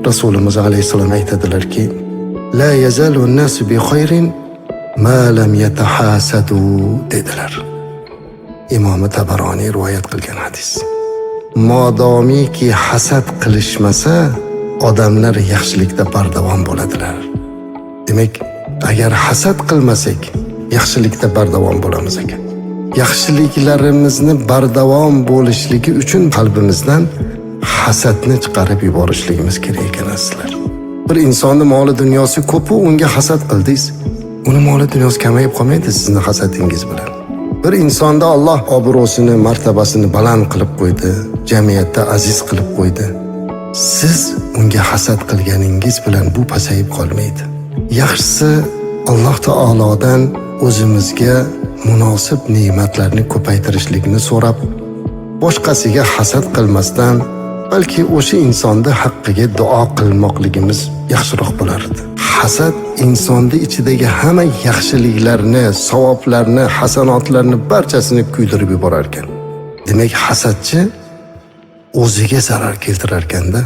Rasulimiz alayhissalom aytadilarki: "La yazalu an-nasu bi khayrin ma lam yatahasadu" dedilar. Imomi Tabaroniy rivoyat qilgan hadis. Modomiki hasad qilishmasa, odamlar yaxshilikda bardavom bo'ladilar. Demak, agar hasad qilmasak, yaxshilikda bardavom bo'lamiz ekan. Yaxshiliklarimizni bardavom bo'lishligi uchun qalbimizdan hasadni chiqarib yuborishligimiz kerak ekan, azizlar. Bir insonni moli dunyosi ko'pu, unga hasad qildingiz, uni moli dunyosi kamayib qolmaydi sizni hasadingiz bilan. Bir insonda Alloh obro'sini, martabasini baland qilib qo'ydi, jamiyatda aziz qilib qo'ydi. Siz unga hasad qilganingiz bilan bu pasayib qolmaydi. Yaxshisi, Alloh taolodan o'zimizga munosib ne'matlarni ko'paytirishlikni so'rab, boshqasiga hasad qilmasdan, balki o'sha insonni haqqiga duo qilmoqligimiz yaxshiroq bo'lardi. Hasad insonni ichidagi hamma yaxshiliklarni, savoblarni, hasanotlarni barchasini kuydirib yuborar ekan. Demak, hasadchi o'ziga zarar keltirar ekanda.